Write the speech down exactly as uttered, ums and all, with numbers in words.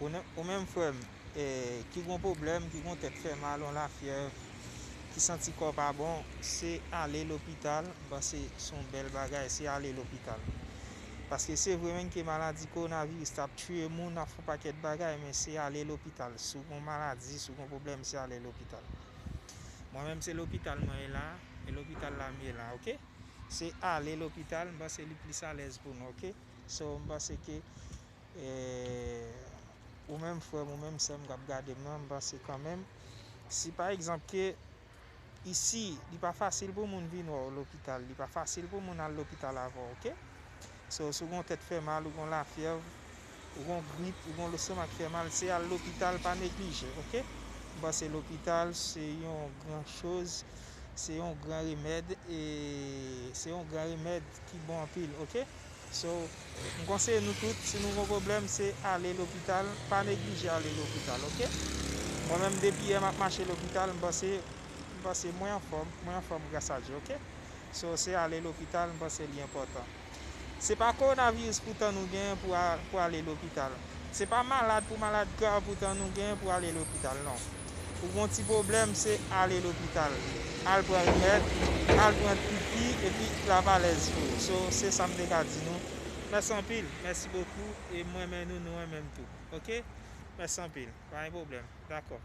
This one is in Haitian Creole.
Ou menm frè m, ki gon pwoblèm, ki gon tèt fè mal, yon lafyèv, ki santi kò pa bon, se ale lopital. M panse se yon bèl bagay, se ale lopital. Paske se vre menm ke maladi kowonaviris t ap tiye moun, ap fè yon pakèt bagay, men se ale lopital. Si w gon maladi, si w gon pwoblèm, se ale lopital. Mwen menm se lopital mwen ye la, e lopital la m ye la, oke? Se ale lopital, m panse li plis alèz pou nou, oke? So, m panse ke, eh, ou menm frè m, ou menm sè m k ap gade m nan, m panse kanmenm, si pa egzanp ke isi, li pa fasil pou moun vin wè w lopital, li pa fasil pou moun al lopital avè w, oke? So, si w gon tèt fè mal, ou gon lafyèv, ou gon grip, ou gon lestomak fè mal, se al lopital, pa neglije, oke? M panse lopital se yon gran choz, se yon gran remèd, e se yon gran remèd ki bon anpil, oke? So, m konseye nou tout, si nou gon pwoblèm, se ale lopital, pa neglije ale lopital, oke? Mwen menm, depi yè m ap mache lopital, m panse, m panse mwen anfòm, mwen anfòm gras a Dye, oke? So, se ale lopital, m panse li enpòtan. Se pa kowonaviris poutan nou genyen pou a-, pou ale lopital. Se pa malad pou malad grav poutan nou genyen pou ale lopital, non. Ou gon ti pwoblèm, se ale lopital. Al pran remèd, al pran pipi, epi l ap alèz pou ou. So, se sa m te ka di nou. Mèsi anpil, mèsi bokou, e m renmen nou, nou renmen m tou. Oke? Mèsi anpil, pa gen pwoblèm. Dakò.